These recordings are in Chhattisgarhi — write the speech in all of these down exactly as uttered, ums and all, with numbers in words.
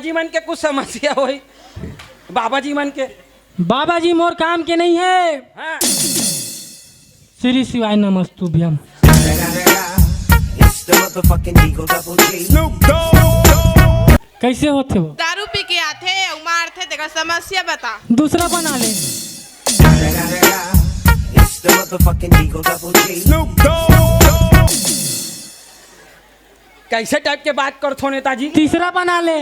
जी मन के कुछ समस्या होही, बाबा जी मन के। बाबा जी मोर काम के नहीं है। हाँ। श्री शिवाय नमस्तुभ्यम। कैसे होथे वो? दारू पी के आथे अउ मारथे, तेकर समस्या बता। दूसरा बना ले। कैसे टाइप के बात करथो नेताजी? तीसरा बना ले।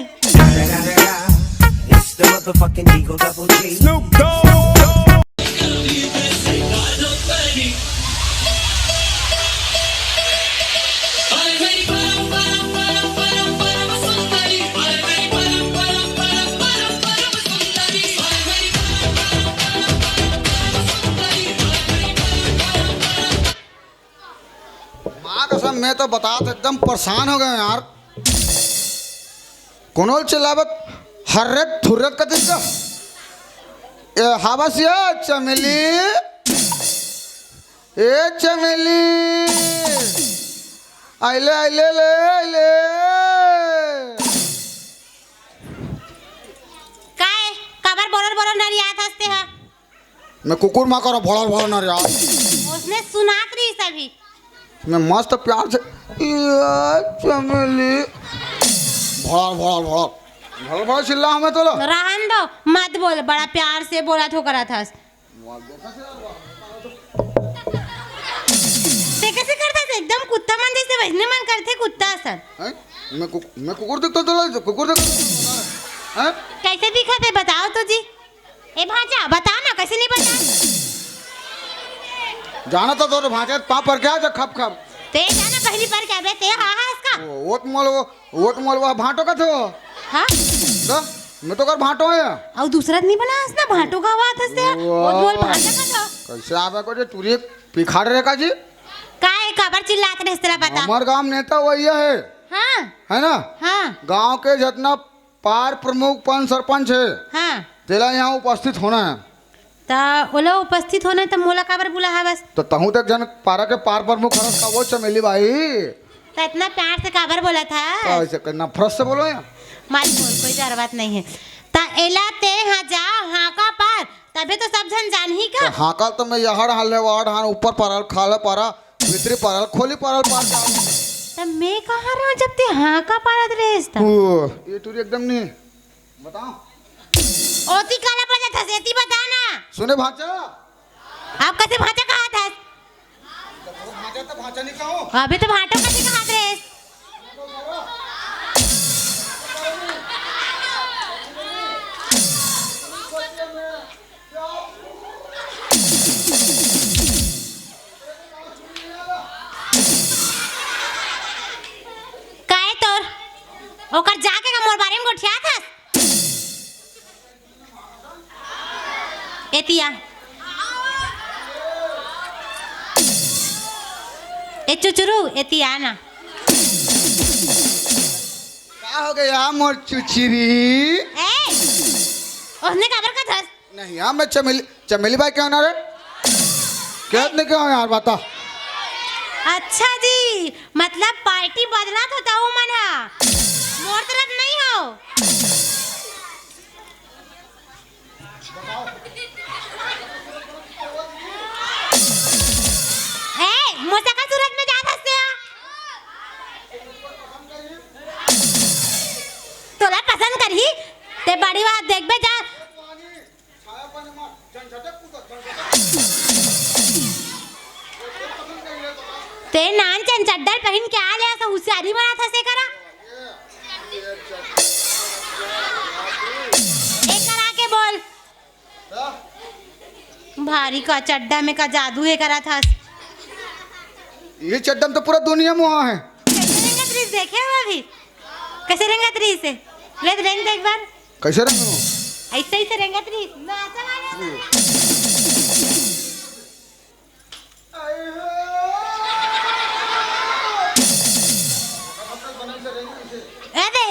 माँ कसम, मैं तो बतात एकदम परेशान हो गए यार। कोनो ल चिल्लावत हर्रत थुर्रत कतिक का। ए, हावस या चमेली। ए चमेली। आइले, आइले, ले, आइले। काय? काबर बोरर बोरर नरियात हस तेहा? मैं कुकुर माँ करो भोड़ा भोड़ा नरियात। उसने सुनात रही सभी। मैं मस्त प्यार से, "या चमेली।" भोड़ा भोड़ा भोड़ा। भोड़ा भोड़ा चिल्ला हमें तो ला। रहन दो, मत बोल, बड़ा प्यार से बोला थो करत हस। ते कैसे करता है? एकदम कुत्ता मन जैसे वैसने मन करथे कुत्ता असन। हैं? मैं कु-, मैं कुकुर दिखता तो ला, कुकुर दिखता तो ला। हैं? कैसे दिखत है बताओ तो जी। ए भांचा, बता ना, कैसे नहीं बता? जाना तो तोर भांचा पाँव पर क्या जा खप खप। ते जाना पहली पर क्या बे, ते हा हा इसका। वो, वो तो मोल, वो, वो तो मोल, वो भांटो का थे वो। हाँ? तो मैं तो कर भांटो है। और दूसरा नहीं बना हस ना, भांटो का हुआ था से। वो मोल भांचा का था। कैसे आवे को जे टूरी पिखाड़ रे का जी? का है, काबर चिल्लात रहे तेरा पता? हमार गांव नेता वही है। हाँ। है ना? हाँ। गांव के जितना पार प्रमुख पंच सरपंच है, हाँ। तेला यहाँ उपस्थित होना है। त ओला उपस्थित होना है, त मोला काबर बुला है बस? तो तहूँ तक जन पारा के पार प्रमुख हरस का वो चमेली भाई। त इतना प्यार से काबर बोला था? का ऐसे करना, नफरत से बोलो या? मत बोल, कोई जरूरत नहीं है। त एला ते हाँ जा, हाँका पार, तबे तो सब झन जानही का? त हाँका तो मैं यहड़ हाल है, वाड़ हान, ऊपर पारा, खाल पारा, भीतरी पारा, खोली पारा, पार जा। त मैं कहाँ रहा जब ते हाँका पारत रहेस त? ओ, ये टूरी एकदम नहीं। बताओ। ओती काला बजा था, एती बता ना। सुने भांचा। आप कैसे भांचा कहा था? भांचा तो भांचा नहीं कहो। अबे तो भांटो कैसे कहा थे? काहे तोर? ओकर जाके का मोर बारे में गोठिया था? एतिया। ए चुचुरू, एतिया ना। का हो गया मोर चुचुरी? ए, उसने काबर का धस? नहीं यार, मैं चमेली, चमेली भाई क्यों ना रे? क्या नहीं क्यों यार, बता। अच्छा जी, मतलब पार्टी बदलत होता हूँ मन हा। मोर तरफ नहीं हो। ए, मोर सकल सूरत में जात हस तेहा। तोला पसंद करही, ते बड़ी बात देखबे जा। ते नान चन चड्डल पहिन के आ ले, अस हुसियारी बनत हस एकरा। एकरा के बोल। भारी का चड्डा में का जादू हे करत हस। ये चड्डा में तो पूरा दुनिया मुहा है। कैसे रेंगत रहिस देखे हो अभी? कैसे रेंगत रहिस हे? ले रेंग दे एक बार। कैसे रेंग? ऐसे ही से रेंगत रहिस। नाचा वाला। अरे,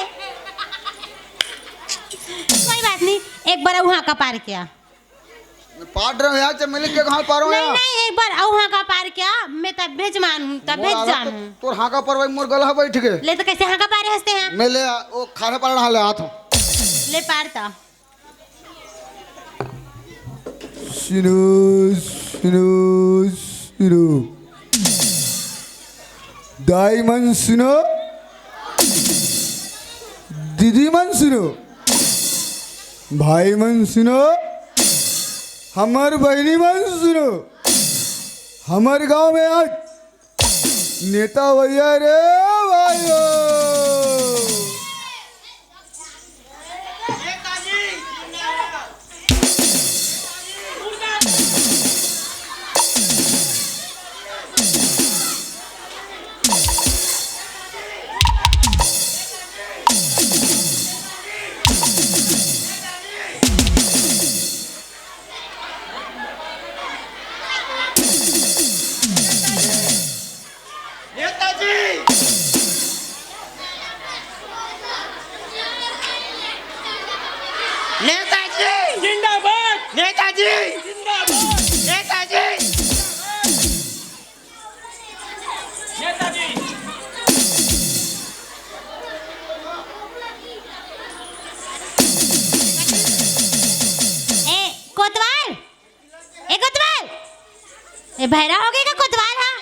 कोई बात नहीं, एक बार अउ हाँका पार के आ। मैं पाट रहे हो यार, चमेली के कहाँ पारो नहीं, यार? नहीं, एक बार अउ हाँका पार के आ, मैं तब भेज मानूँ, तब मोर भेज आदत तो जानूँ। तोर हाँका पर भाई मोर गला बैठ गए। ले तो कैसे हाँका पारे हंसते हैं? मैं ले आ, वो खाना पार डाल ले, हाथ। ले पार त। सुनो, सुनो, सुनो। दाई मन सुनो, दीदी मन सुनो, भाई मन सुनो, हमर बहिनी मन सुनो। हमर गांव में आज नेता भैया रे भाइयो। नेताजी। नेताजी। जिंदाबाद। नेताजी। जिंदाबाद। नेताजी। नेताजी। ए, कोतवाल। ए कोतवाल, ए भैरा हो गए का कोतवाल हा?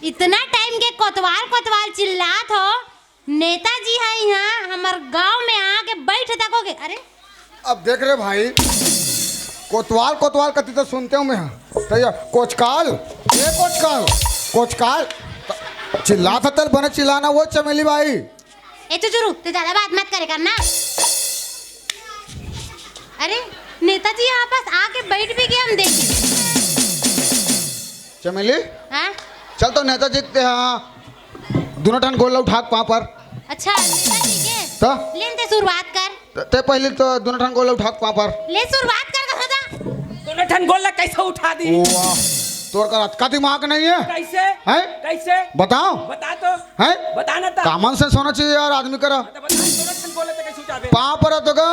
इतना टाइम के कोतवाल कोतवाल चिल्लात हो, नेताजी है यहाँ हमर गांव में आके बैठ तक हो गए। अरे अब देख रे भाई, कोतवाल कोतवाल कति तो सुनते हूँ मैं। तो ये कोचकाल, ये कोचकाल, कोचकाल, चिल्ला था तेल बने चिल्लाना वो चमेली भाई। ए चुचुरू, तू ज्यादा बात मत करे करना। अरे नेताजी यहाँ पास आके बैठ भी गए, हम देखे। चमेली, हाँ? चल तो नेताजी के यहाँ दोनों ठन गोला उठा के पाँव पर। अच्छा, नेताजी के? तो? लेन ते शुरुआत कर। ते, ते पहले तो दोनों ठन गोला उठा के पाँव पर। ले शुरुआत कर, कहा था? दोनों ठन गोला कैसे उठा दी? वाह, तोर का अतका दिमाग नहीं है? कैसे? हैं? कैसे? बताओ। बता तो। हैं? बता ना ता। Common sense होना चाहिए यार आदमी करा। तो बता, दोनों ठन गोला तो कैसे उठाबे? पाँव पर तो गो।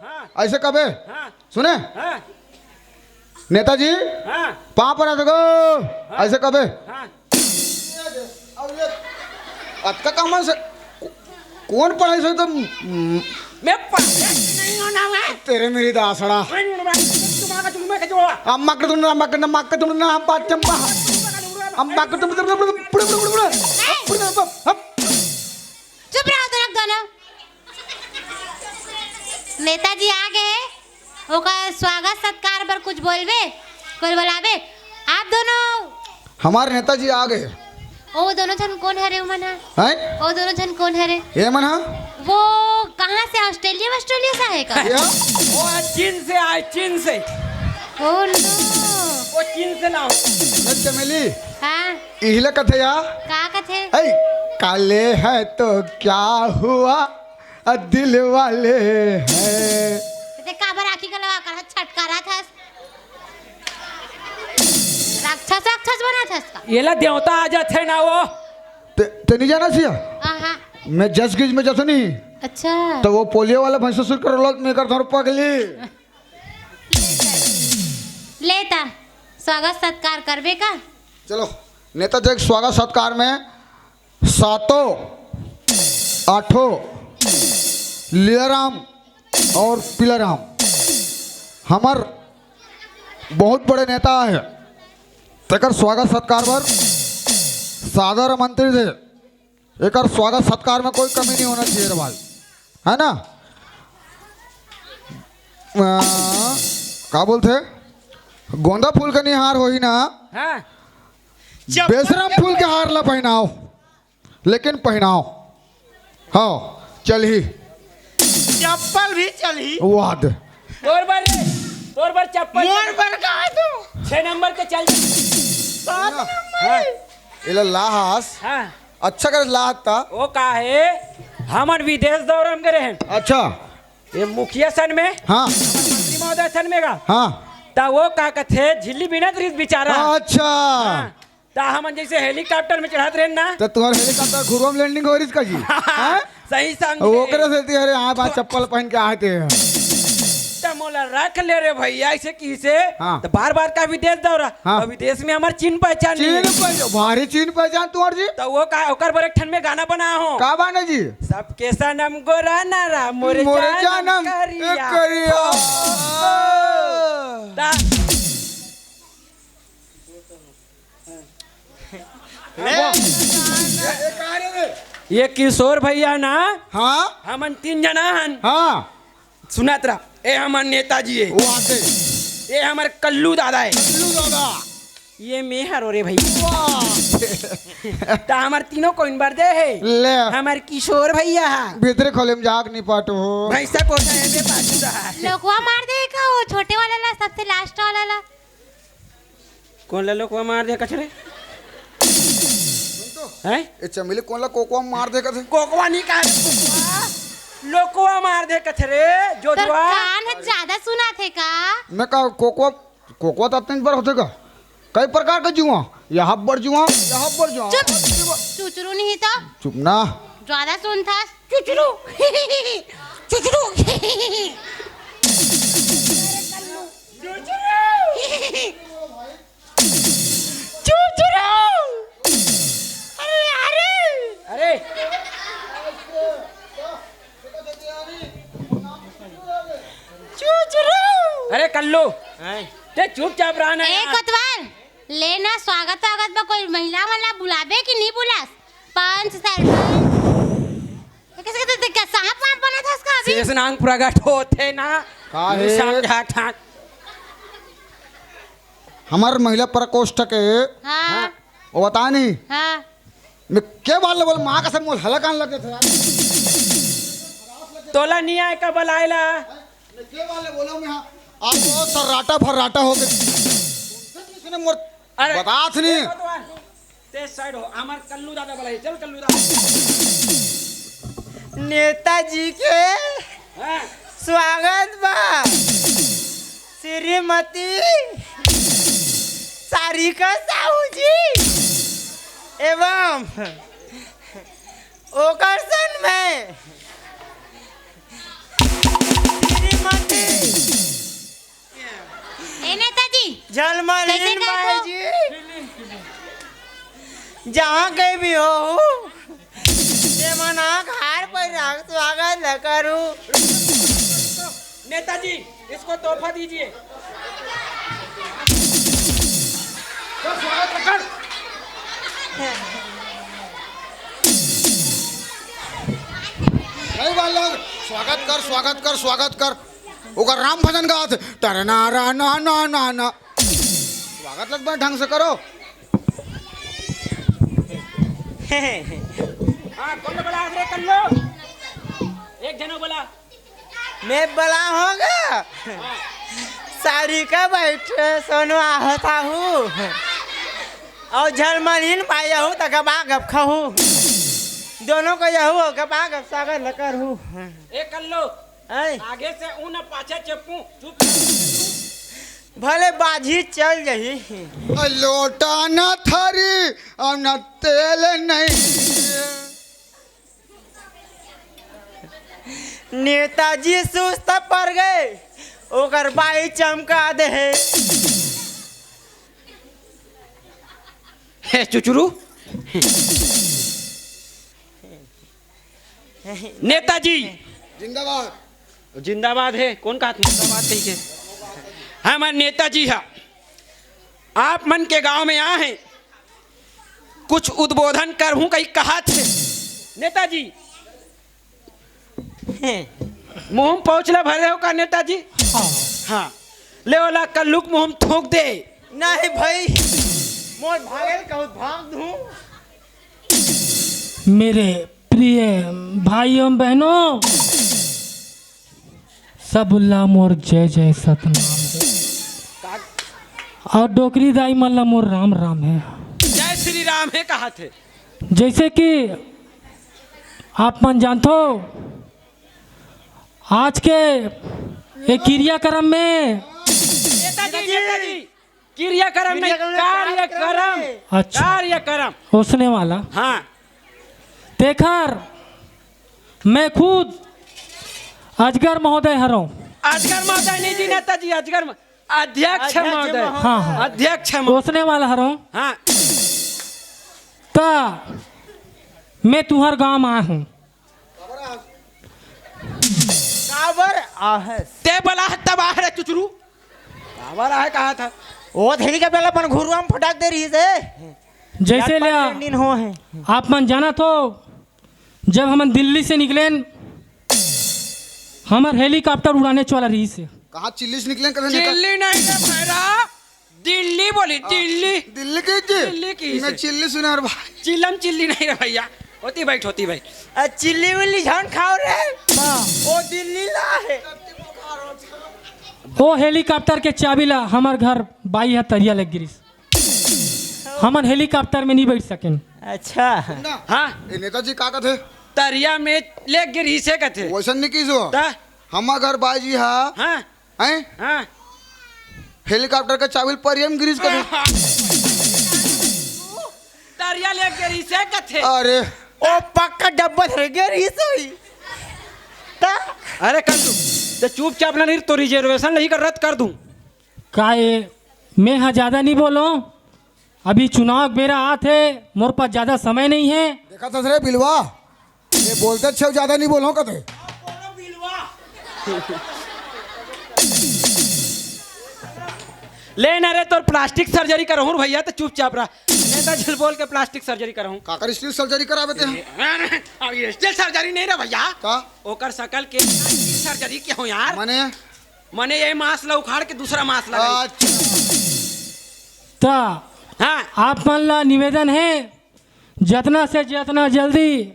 हाँ। ऐसे कबे? हाँ। सुने? हाँ। नेताजी, हाँ। पाँव पर तो गो। हाँ। ऐसे कबे? हाँ। अब ये अतका common से को-, कौन पढ़ाई से तो, हम्म। मैं पढ़े नहीं हूँ ना मैं। तेरे मेरी दासड़ा। मैं नहीं हूँ, मैं तुम्हारा का जुम्मे का जो। अम्मा के तुमने, अम्मा के, अम्मा के तुमने, हम बात चंपा। अम्मा के तुमने, पुड़े, पुड़े, पुड़े, पुड़े। हम चुप रहो तुम लोग दोनों। नेताजी आ गए, ओकर स्वागत सत्कार बर कुछ बोलबे, कुछ बोलाबे? आप दोनों। हमारे नेताजी आ गए। ओ दोनों झन कौन हरे, ओमन हा? हैं? ओ दोनों झन कौन हरे? ये मन हा? वो कहाँ से, ऑस्ट्रेलिया, ऑस्ट्रेलिया से आए का? या? वो चीन से आए, चीन से। Oh no। वो चीन से ना हो। ये चमेली। हाँ। इहिला कथे या? का कथे? ऐ, काले है तो क्या हुआ, अ, दिल वाले हैं। ते काबर आँखी का लगा कर छटकारा था? राक्षस, राक्षस बना था इसका। येला देवता आ जाथे ना वो। ते, ते नहीं जाना सिया? हाँ, हाँ। मैं जस गिज में जसो नहीं। अच्छा। तो वो पोलियो वाला भैंसो सुर कर लो, मैं कर धर पगली। लेता, स्वागत सत्कार करबे का? चलो, नेता जी के स्वागत सत्कार में सातों, आठों, लीलाराम और पीलाराम हमर बहुत बड़े नेता हे, तेकर स्वागत सत्कार बर सादर आमंत्रित हे। एकर स्वागत सत्कार में कोई कमी नहीं होना चाहिए रे भाई, है ना? आ, का बोलथे, गोंदा फूल के निहार होही ना, हाँ। बेशरम फूल के हार ला पहनाओ, लेकिन पहनाओ। हाँ, चलही। चप्पल भी चलही। वाद। तोर बर रे, तोर बर चप्पल। मोर बर का है तू? छह नंबर के चल। सात नंबर। हाँ। एला लाहास। हाँ। अच्छा कर लाहत ता। वो का है, हमन विदेश दौरा में गए रहन। अच्छा। ये मुखिया सन में। हाँ। मंत्री महोदय सन में का। हाँ। ता वो का कथे, झिल्ली बिनत रिहिस बेचारा। अच्छा। हाँ। ता हमन जैसे helicopter में चढ़त रहन ना। तो तुम्हारा helicopter घुरुआ में landing हो रही इसका जी? हैं? सही संग वो है। करे से ती, अरे हाँ, बात चप्पल पहन के आते हैं। ता मोला रख ले रे भैया, ऐसे किसे? हाँ। तो बार बार का विदेश दौरा? हाँ। तो विदेश में हमार चिन्ह पहचान नहीं चिन्ह है। पहचान, भारी चिन्ह पहचान तुम्हार जी। तो वो का, ओकर बर एक ठन में गाना बना हो। का बाने जी? सबके सनम गोरा नारा, मोरे मोरे जानम जानम करिया। करिया। हो। ता- ले। ये किशोर भैया ना, हाँ? हमन तीन जना हन। हाँ। सुनत रह, ए हमर नेताजी हे। वाह से। ए हमर कल्लू दादा हे। कल्लू दादा। ये मैं हरो रे भाई। वाह। त हमर तीनों कोइन बर दे हे। ले। हमर किशोर भैया हा। भीतरे खोले में जाग नहीं पाटो हो। भैंसा कोटा है बे पाछू रहा। लोकवा मार दे का वो छोटे वाला ला, सबसे लास्ट वाला ला। कौन ला लोकवा मार दे कचरे? हैं? ए चमेली कौन ला कोकवा मार दे कथे? कोकवा नहीं कहा रे, कोकवा। लोकवा मार दे कचरे, जो तोर जुआ। कान ह ज्यादा सुना थे का? मैं का कोकवा, कोकवा तो अतने बर होथे का? कई प्रकार का जुआ, यहाँ बर जुआ, यहाँ बर जुआ। चुप। चुचरू नहीं तो। चुप ना। ज्यादा सुन था। चुचरू। चुचरू। चुचरू। चुचरू। अरे, अरे। अरे। चुचरू। अरे कल्लू, हैं? ते चुपचाप रह ना ए यार। कोतवाल, ले ना स्वागत वागत में कोई महिला वाला बुलाबे कि नहीं बुलास? पंच, सरपंच। ये कैसे कहते थे? क्या सांप वाप बना था उसका अभी? शेष नांग प्रगट होथे ना। का हे? समझा था। हमर महिला प्रकोष्ठ के हाँ। वो बता नहीं। हाँ। मैं के बार ले बोल, माँ कसम मोल हलकान लगे थे यार। तोला नहीं आए का बलाए ला? मैं के बार ले बोलो मैं हाँ। आप बहुत सर्राटा फर्राटा हो गए। सुने मोर अरे, बतात नहीं। ए, कोतवाल, ते साइड हो, हमार कल्लू दादा बलाए, चल कल्लू दादा। नेताजी के हाँ। स्वागत बा श्रीमती सारिका साहू जी एवं ओकर सन में श्रीमती ए नेताजी, झलमलीन कैसे माई कहत हो? जी, जहाँ कहीं भी हो, ते मन आँख हार पर रख स्वागत ल करू। नेताजी, इसको तोहफा दीजिए। तो स्वागत कर। नहीं बालक, स्वागत कर, स्वागत कर, स्वागत कर। ओकर राम भजन गात, टरना रा ना ना ना ना। स्वागत लग बा ढंग से करो। हाँ, कौन बोला रे कल्लू? एक जनो बोला। मैं बोला होगा। सारिका बैठ सोनवा होता हूँ। और झलमलीन पाया हूँ तो गबा गब खाहूँ। दोनों को यहू गबा गब सागर लकर हूँ। ए कल्लू, हैं? आगे से ऊन पाछे चप्पू, चुप। भले बाजी चल जही। लोटा न थारी, अब न तेल नहीं। नेताजी सुस्त पड़ गए, ओकर बाई चमका दे। हे चुचरू। नेताजी। जिंदाबाद। जिंदाबाद हे, कौन कहा मुर्दाबाद कही के? हमर नेताजी हा, आप मन के गांव में आए हैं, कुछ उद्बोधन करहूं कही कहा थे। नेताजी, मुंह में पहुंचला भरे हो का नेताजी? हाँ। हाँ, ले ओला कल्लुक मुंह में थूक दे। नहीं भाई, मोर भागेल कहूँ भाग दूँ। मेरे प्रिय भाइयों बहनों, सबला मोर जय जय सतनाम हे। और डोकरी दाई मन ला मोर राम राम हे। जय श्री राम हे कहा थे। जैसे कि आप मन जानथो, आज के ये क्रियाक्रम में नेताजी, नेताजी, क्रियाक्रम नहीं, क्रियाक्रम नहीं, कार्यक्रम। अच्छा। कार्यक्रम। ओसने वाला। हाँ। तेखर मैं खुद अजगर महोदय हरौं। अजगर महोदय नहीं जी, नेताजी, अजगर म-, अध्यक्ष अध्यक्ष महोदय। महोदय। हाँ, हाँ। अध्यक्ष महोदय। ओसने वाला हरों। हाँ। त मैं तुहर गांव म आए हूँ। काबर आहस? ते बला ह तब आह रे चुचरू। काबर आहे कहा था? ओ धेरी के बेला मन घुरुआ म फटक दे रहिस हे। जैसे यार, ले आ, पन्नी हो है। आप मन जानत हो, जब हमन दिल्ली से निकलेन, हमर हेलीकॉप्टर उड़ाने वाला रहिस हे। कहाँ चिल्ली से निकलेन कथे नेता? चिल्ली नहीं रे भैरा, दिल्ली बोली, आ, दिल्ली। दिल्ली की थी? दिल्ली की मैं से। चिल्ली सुना रे भाई। चिल्लम चिल्ली नहीं रे भैया, होती बैठ, होती बैठ। आ, चिल्ली उल्ली झन खाओ रे। हाँ। ओ दिल्ली ला है। ओ हेलीकॉप्टर के चाबी ला हमर घर बाई ह तरिया लग गिरिस। हमन हेलीकॉप्टर में नहीं बैठ सकेन। अच्छा। ना। हाँ। ए नेताजी का कथे? तरिया में ले गिरिस हे कथे। वैसन नहीं कीस हो। त? हमर घर बाई जी हा। हाँ। हैं? हाँ। हेलीकॉप्टर के चाबी ल परियम गिरिस कथे। तरिया ले गिरिस हे कथे। अरे। ओ पक्का डब्बा धर गिरिस होई। त? अरे कर दूं। ते चुपचाप ना, नहीं तो रिजर्वेशन नहीं कर, रद्द कर दूं। का ए, मैं हा ज्यादा नहीं बोलो। अभी चुनाव के बेरा आत हे, मोर पास ज्यादा समय नहीं है। देखा था रे बिलवा, ये बोलते छेव ज्यादा नहीं बोलो कते। ले ना रे, तोर प्लास्टिक सर्जरी करहूँ भैया, तो चुपचाप रह। नेता झिल बोल के प्लास्टिक सर्जरी करहूँ। काकर स्टील सर्जरी करावे ते हैं? अब ये स्टील सर्जरी नहीं रहा भैया। का? ओकर शकल के सर्जरी के हो यार। मने? मने ये मांस ला उखाड़ के दूसरा मांस लगा। अच्छा। त हाँ। आप मन ला निवेदन है, जतना से जतना जल्दी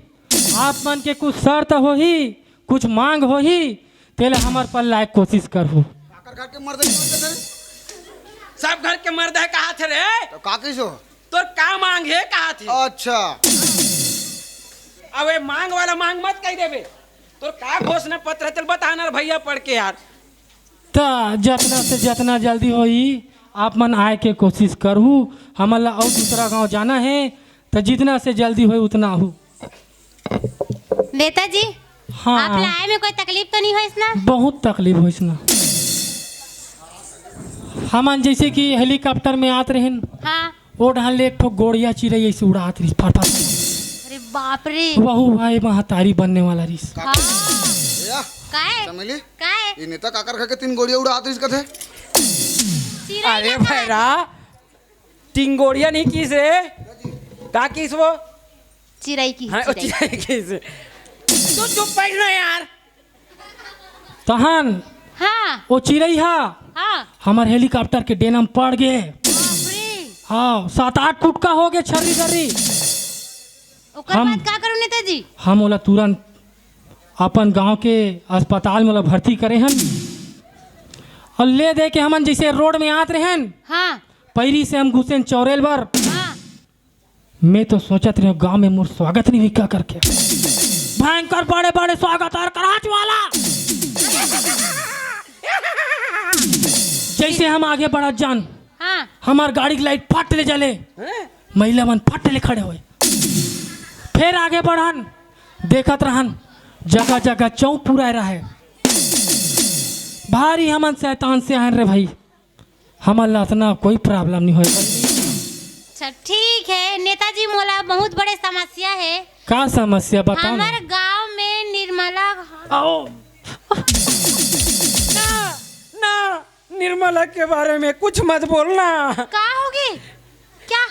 आप मन के कुछ शर्त होही, कुछ मांग होही, तेला हमर पर लाए के कोशिश करहू। काकर घर के मर्द नहीं होते थे? सब घर के मर्द है कहा थे रे? तो का कहिस हो? तोर का मांग है कहा थे? अच्छा। अबे मांग वाला मांग मत कह देबे। तोर का घोषणा पत्र है, तेल बता ना रे भैया पढ़ के यार। त जतना से जतना जल्दी होई, आप मन आए के कोशिश करहू। हमन ला अउ दूसरा गांव जाना है, त जितना से जल्दी होई उतना आहू। नेताजी, हाँ। आप ला आए में कोई तकलीफ तो नहीं होइस ना? बहुत तकलीफ होइस ना। हमन जैसे कि हेलीकॉप्टर में आत रहेन, हाँ। ओ डहन ले एक ठो गोड़िया चिरई ऐसे उड़ात रहिस, फर फर। अरे बाप रे। वहू भाई महतारी बनने वाला रहिस। हाँ। भैया, काहे? चमेली, काहे? ये नेता काकर खा के तीन गोड़िया उड़ात रहिस कथे? चिरई अरे का खा- भैरा, टिंगोड़िया नहीं किस रे? का किस वो? चिरई की, हाँ, ओ चिरई। चिरई किस? तू चुप बैठ ना यार। तहन हाँ। ओ चिरई हा हाँ। हमर हेलीकॉप्टर के डेना म पड़ गे। बाप रे। हाँ, सात आठ टुटका हो गे, छर्री दर्री। ओकर हम बाद का करो नेताजी? हम ओला तुरंत अपन गांव के अस्पताल में ओला भर्ती करे हन। अउ ले दे के हमन जैसे रोड में आत रहेन, हाँ। पैरी से हम घुसेन चौरेल बर। हाँ। मैं तो सोचत रहेंव गांव में मोर स्वागत नहीं हुई का करके। भयंकर बड़े बड़े स्वागत और कराच वाला। जैसे हम आगे बढ़त जान, हाँ। हमार गाड़ी के लाइट फट ले जले, हैं? महिला मन फट ले खड़े होए। फिर आगे बढ़न, देखत रहन, जगह जगह चौक पुराए रहे। भारी हमन शैतान से आयन रे भाई। हमन ला अतना कोई प्रॉब्लम नहीं होय। अच्छा, ठीक है नेताजी, मोला बहुत बड़े समस्या है। का समस्या बताओ ना? हमर गांव में निर्मला घाट आओ। ना, ना, निर्मला के बारे में कुछ मत बोलना। का होगे? क्या?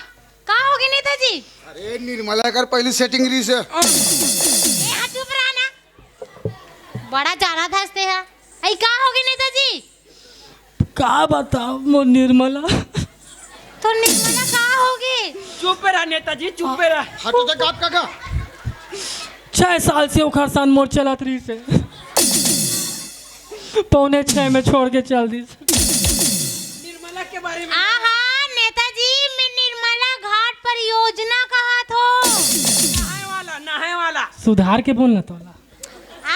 का होगे नेताजी? अरे निर्मला कर पहली सेटिंग रहिस हे। ए, हाँ, चुप रहा ना। बड़ा जाना था इससे है। अई का होगे नेताजी? का बताओ मोर निर्मला? तो निर्मला का होगे? चुप रहा नेताजी, चुप रहा। हटो तो काट काका। छह साल से ओखर संग मोर चलत रहिस हे। पौने छह में छोड़ के चल दिस। निर्मला के बारे में। आहा, नेताजी, मैं निर्मला घाट परियोजना कहा थो। नहाए वाला, नहाए वाला। सुधार के बोलना तोला।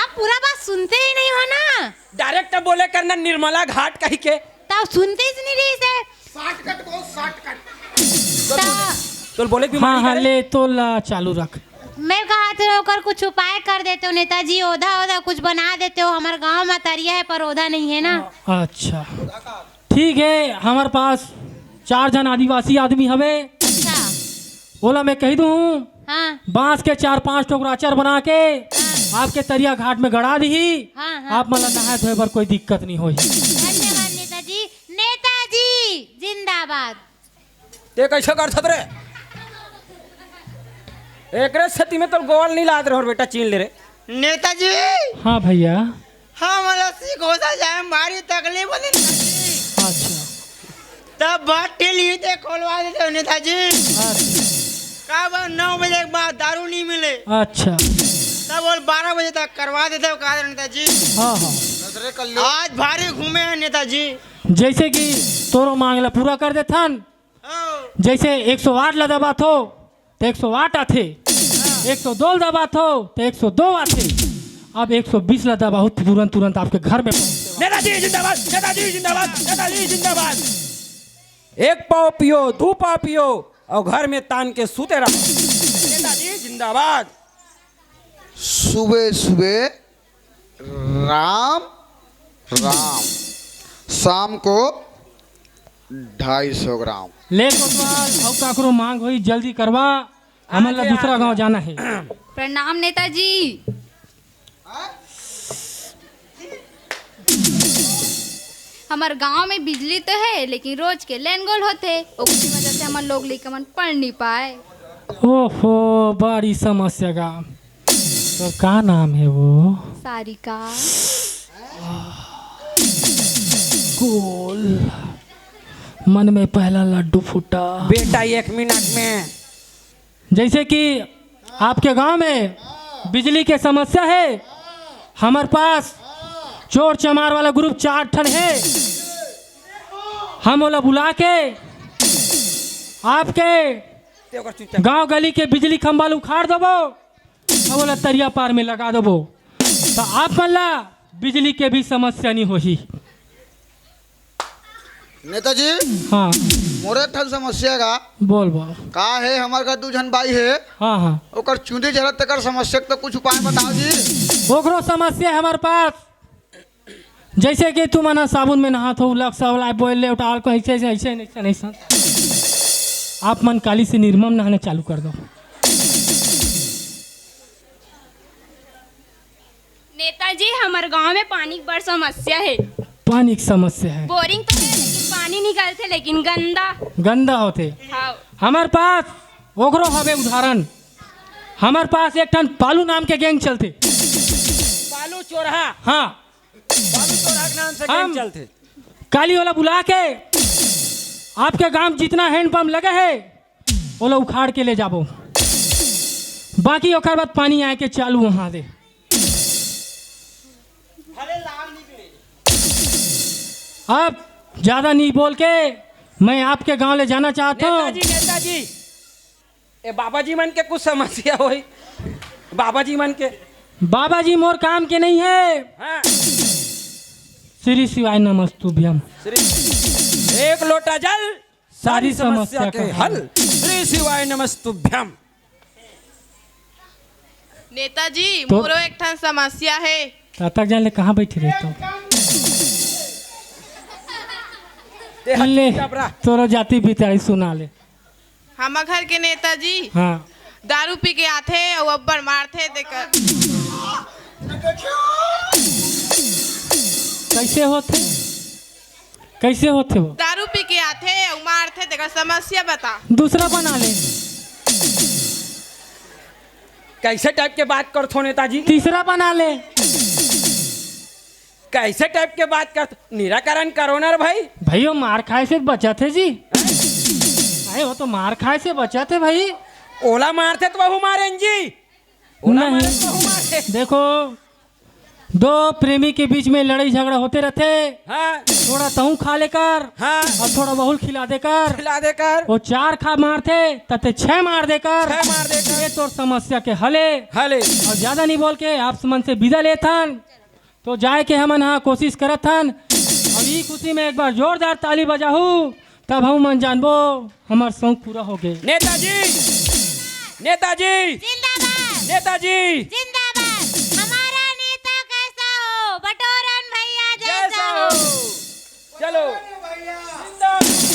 आप पूरा बात सुनते ही नहीं हो ना। डायरेक्ट बोले करना निर्मला घाट कही के। तब सुनते ही नहीं रही से। शॉर्टकट को शॉर्टकट। तो बोले भी हाँ, हाँ, ले तो ला चालू रख। मैं कहा थे ओकर कुछ उपाय कर देते हो नेताजी, ओधा ओधा कुछ बना देते हो। हमर गांव में तरिया है पर ओधा नहीं है ना। अच्छा, ठीक है, हमारे पास चार झन आदिवासी आदमी हवे। अच्छा। ओला मैं कह दूं, हाँ। बांस के चार पांच ठो राचर बना के हाँ। आपके तरिया घाट में गड़ा दीही। हाँ, हाँ। आप मन ला नहाए धोए बर कोई दिक्कत नहीं होही। धन्यवाद नेताजी। नेताजी जिंदाबाद। ते कैसे कर सकत रे? एकरे सेती में तो गोल नहीं लात रहो बेटा, चीन ले रे। नेताजी, हाँ भैया। हमला सिकोसा जाए मारी तकलीफ होने लगी। अच्छा। तब भट्टी ली ते खोलवा देते हो नेताजी। अच्छा। का बा नौ बजे के बाद दारू नहीं मिले। अच्छा। तब बोल बारह बजे तक करवा देते हो का नेताजी। हाँ, हाँ। आज भारी घूमे हैं नेताजी। जैसे कि तोरो मांग ला पूरा कर देथन। हाँ। जैसे एक सौ आठ ला दबाथो तो एक सौ आठ आथे, एक सौ दो ला दबाथो तो एक सौ दो आथे। अब एक सौ बीस ला दबाहू, तुरंत तुरंत आपके घर में पहुंचे। नेताजी जिंदाबाद, नेताजी जिंदाबाद, नेताजी जिंदाबाद। एक पाव पियो, दो पाव पियो और घर में तान के सूते रहो। नेताजी जिंदाबाद। सुबह सुबह राम राम, शाम को ढाई सौ ग्राम। ले कोतवाल, अउ काकरो मांग होई, जल्दी करवा, हमन ला दूसरा गांव जाना है। प्रणाम नेताजी। हमर गांव में बिजली तो है, लेकिन रोज के लेन गोल होथे, ओकरी वजह से हमन लोग लइका मन पढ़ नहीं पाए। ओहो, बड़ी समस्या गा। तो का नाम है वो? सारिका। गोल। मन में पहला लड्डू फूटा। बेटा, एक मिनट में। जैसे कि आपके गांव में बिजली के समस्या है, हमर पास चोर चमार वाला ग्रुप चार ठन है, हम ओला बुला के आपके ते ओकर चुपचाप। गांव गली के बिजली खंभा ल उखाड़ देबो, अउ ओला तरिया पार में लगा देबो, त आप मन ला बिजली के भी समस्या नहीं होही। नेताजी, हाँ। मोर एक ठन समस्या गा। बोल, बोल। का है, हमर घर दू झन बाई है, हाँ, हाँ। ओकर चूंदी झरत, तेकर समस्या के तो कुछ उपाय बताओ जी। ओकरो समस्या है हमर पास। जैसे कि तुमन ह साबुन में नहात हो, Lux, Lifebuoy, Left, Alcol, ऐसे, ऐसे, ऐसे, ऐसे, ऐसे। आप मन काली से निरमा म नहाना चालू कर दो। नेताजी, हमर गांव में पानी के बड़ समस्या है। पानी के समस्या है। बोरिंग तो है, लेकिन पानी निकलथे, लेकिन गंदा। गंदा होथे। हाँ। हमर पास ओकरो हवे उदाहरण। हमर पास एक ठन पालू नाम के गैंग चलथे। पालू चोरहा। हाँ। बाबू तोरा के नाम से हम गैंग चलथे। काली ओला बुला के आपके गांव जितना हैंडपंप लगे है, ओला उखाड़ के ले जाबो। बाकी ओकर बाद पानी आए के चालू वहां दे। अब ज्यादा नहीं बोल के मैं आपके गांव ले जाना चाहता हूँ। नेताजी, नेताजी, ए बाबा जी मन के कुछ समस्या होई, बाबा जी मन के। बाबा जी मोर काम के नहीं है। हाँ। श्री शिवाय नमस्तुभ्यम। श्री एक लोटा जल, सारी सारी समस्या समस्या के का हल। हल। श्री शिवाय नमस्तुभ्यम। नेताजी, तो मोरो एक ठन समस्या है। तातक जान ले कहाँ बैठे रहते हो? ते हट ले, जबरा। तोरो जाति बिचारी सुना ले। हमर घर के नेताजी हाँ। दारू पी के आथे अउ अब्बड़ मारथे तेकर। कैसे होथे? कैसे होथे वो? दारू पी के आथे अउ मारथे, तेकर समस्या बता। दूसरा बना ले। कैसे टाइप के बात करथो नेताजी? तीसरा बना ले। कैसे टाइप के बात करत, निराकरण करो ना रे भाई। भाई, वो मार खाए से बचत है जी। अरे, वो तो मार खाए से बचत है भाई। ओला मारथे तो वहू मारेन जी। ओला नहीं। मारे तो वहू मारे। देखो, दो प्रेमी के बीच में लड़ाई झगड़ा होते रहते। हाँ। थोड़ा तहूँ खा लेकर हाँ। और थोड़ा वहू ल खिला देकर। खिला देकर। वो चार खा मारथे, तते छह मार देकर। छह मार देकर। ये तोर समस्या के हले। हले। और ज्यादा नहीं बोल के आप मन से विदा लेथन। तो जाए के हमन हा कोशिश करत हन। अब ई खुशी में एक बार जोरदार ताली बजाहू, तब हम मन जानबो हमर शौक पूरा हो गए। नेताजी, नेताजी, जिंदाबाद। नेताजी जिंदाबाद। हमारा नेता कैसा हो? बटोरन भैया जैसा हो। चलो। जिंदाबाद।